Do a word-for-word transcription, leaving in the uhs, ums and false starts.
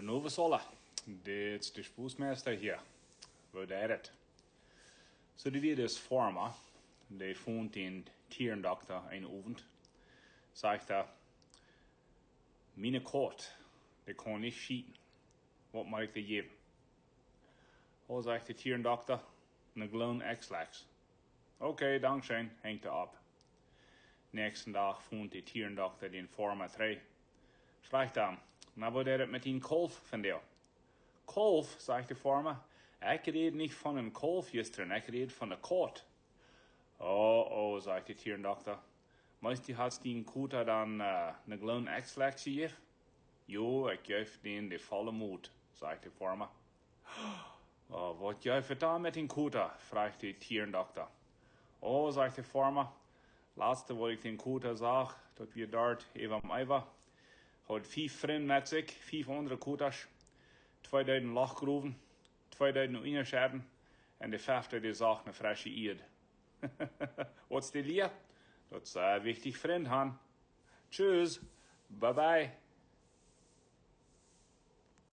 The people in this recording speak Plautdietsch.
Nova Sola, dit es de Spoosmeister hia. Woo deit et? Soo, doa wia dis Farma, dee funk dän Tierendokta eenen Owent. Sajcht hee: "Miene Kaut, dee kaun nich schieten. Waut mott ekj dee jäwen?" "Oh," sajcht de Tierendokta, "ne Gallon Ex-Lax." "Okay, dankscheen," henjt hee opp. Näakjsten Dach funk de Tierendokta dän Farma trigj. Frajcht hee am: "Na, woo deit et met dien Kaulf vondoag?" "Kaulf?" sajcht de Farma. "Ekj räd nich von een Kaulf jistren, ekj räd von de Kaut." "Oh, oh," sajcht de Tierendokta. "Meist du hast diene Kaut dan, äh, ne Gallon Ex-Lax jejäft?" "Jo, ekj jeef dän de volle Mot," sajcht de Farma. "Oh, waut jeef et dan met diene Kaut?" frajcht de Tierendokta. "Oh," sajcht de Farma, "latste waut ekj dän Kaut sach, daut wia doa äwa dän Eewa. Haud fief Frind met sikj, fief aundre Kautasch. Twee deeden Loch growen, twee deeden unjascheiden, un de fefte, dee sach ne fresche Ieed." Waut es de Lia? Daut es, äh, wichtich Frind han. Tschüss. Bye bye.